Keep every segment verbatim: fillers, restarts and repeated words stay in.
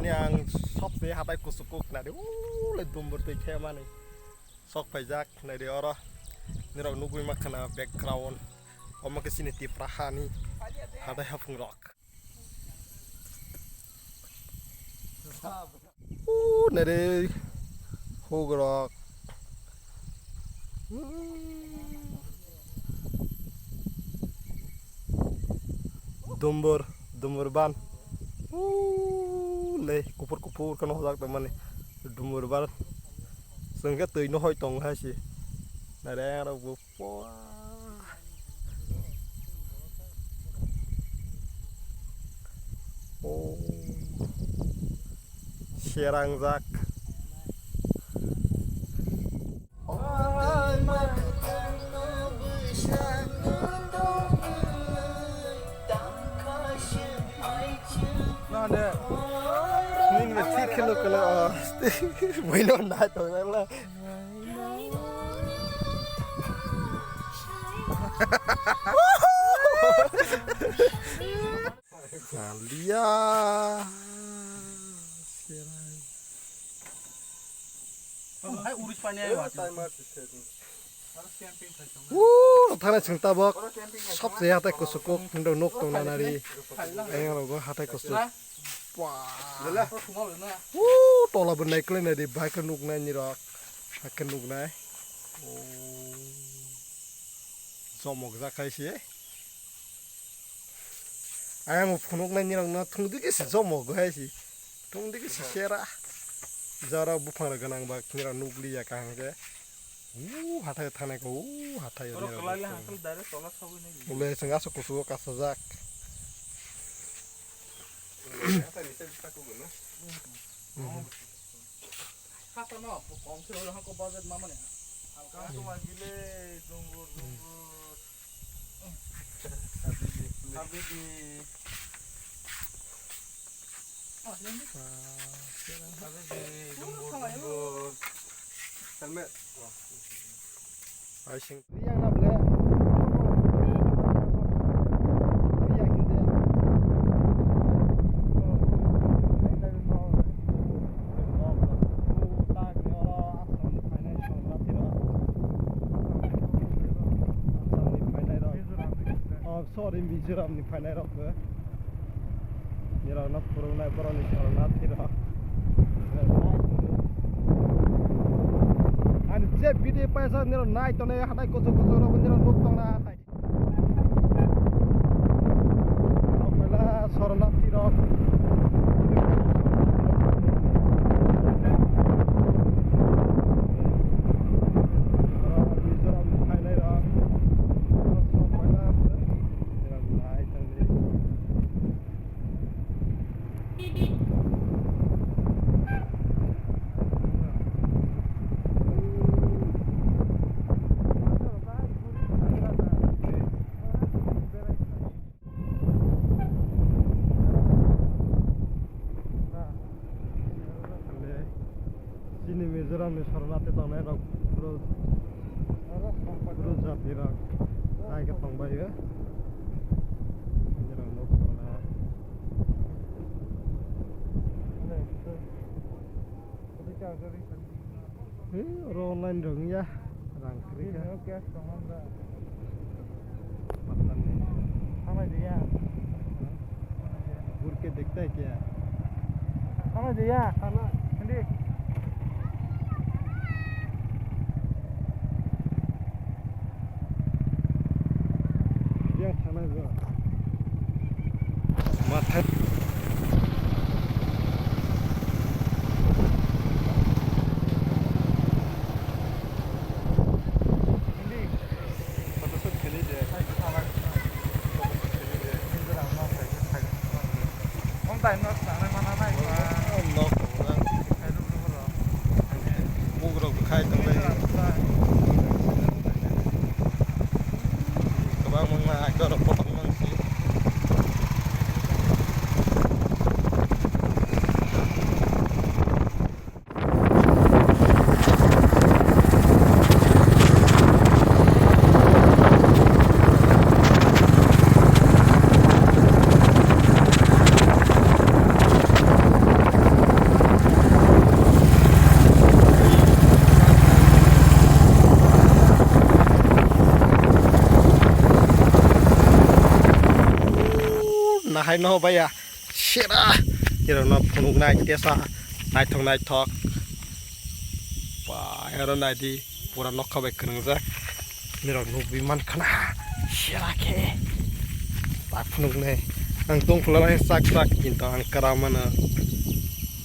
Ang sobse hatai kuchuk kuk nari, ulai dumbur twi khe mani. Sok paijak nari oro. Nirok nugui makhana background. Omo khe chini Tipra hani hatai haphung rok. Uuu, nere hugrok. Uuu. Dumbur, dumbur ban. Uuu, le, kupur kupur kano hojak tongmani. Dumbur ban. Sengke twi no hoi tong hai si. Nere ang rok bo. Wah. Oh. Serangjak. Nini ba thik kheno kwlai o. Buino nai tongnai le. Liya. Uuu, thana chwng tabok. Sobse hatai kuchuk kuk, hindo nuk tong nanari. Ayang rogo hatai kuchuk. Wah. Uuu, tola bo naikolai nai di, bai khe nuk nai nirok. Hai khe nuk nai. Uuu. Chomok jak khai se. Ayang phunuk nai nirok no thung digi se chomok hai se. Thung digi se sera. Jara buphang rok gwnang ba nirok nuk liya kaham khe. Uuu, hathai thanai kho, uuu, hathai o nirok. Ule chwng aswk kuchuk o kasajak. Hata no, kong se holo hangko budget ma mane. Halka. Kang to ma gile, dungur, dungur. Habibi. Habibi. Habibi, dungur, dungur. Helmet. Ai sing. Riang na ble. Riang hindi. Oh, sorry, Mizoram ni phainai rok. Nirokno phwrwngnai borokni sornathi rok. Ani je video paisa nirok nai tongnai hatai kuchuk kuchuk rok nirok nuk tongna hatai. Rok pela sornathi rok. Mizoram ni phainai rok. Rok sok pela nirok nai tongdi. Chini Mizoram ni sornathi tongnai rok, bro, bro jati rok, hai khe tongbai o. Nirok nuk tongna. He, oro online rok wngya, rang kwrwi kha. Patla ni. Hamai diya. Burke dekta hai kya? Hamai diya. Hindi. Yang sana gua. Mathai. Bugrok khai tongbai. Kwbangma aktor rok photo mang si. No baya, sera. Iro no phunuk nai tesa, naithok naithok. Ba, ero nai di, pura nokha bai kwrwngjak. Nirok nugwi man khana, sera khe. Ba phunuk nai, ang tong phulala sak sak, kintu ang kara mano.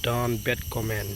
Don't bad comment.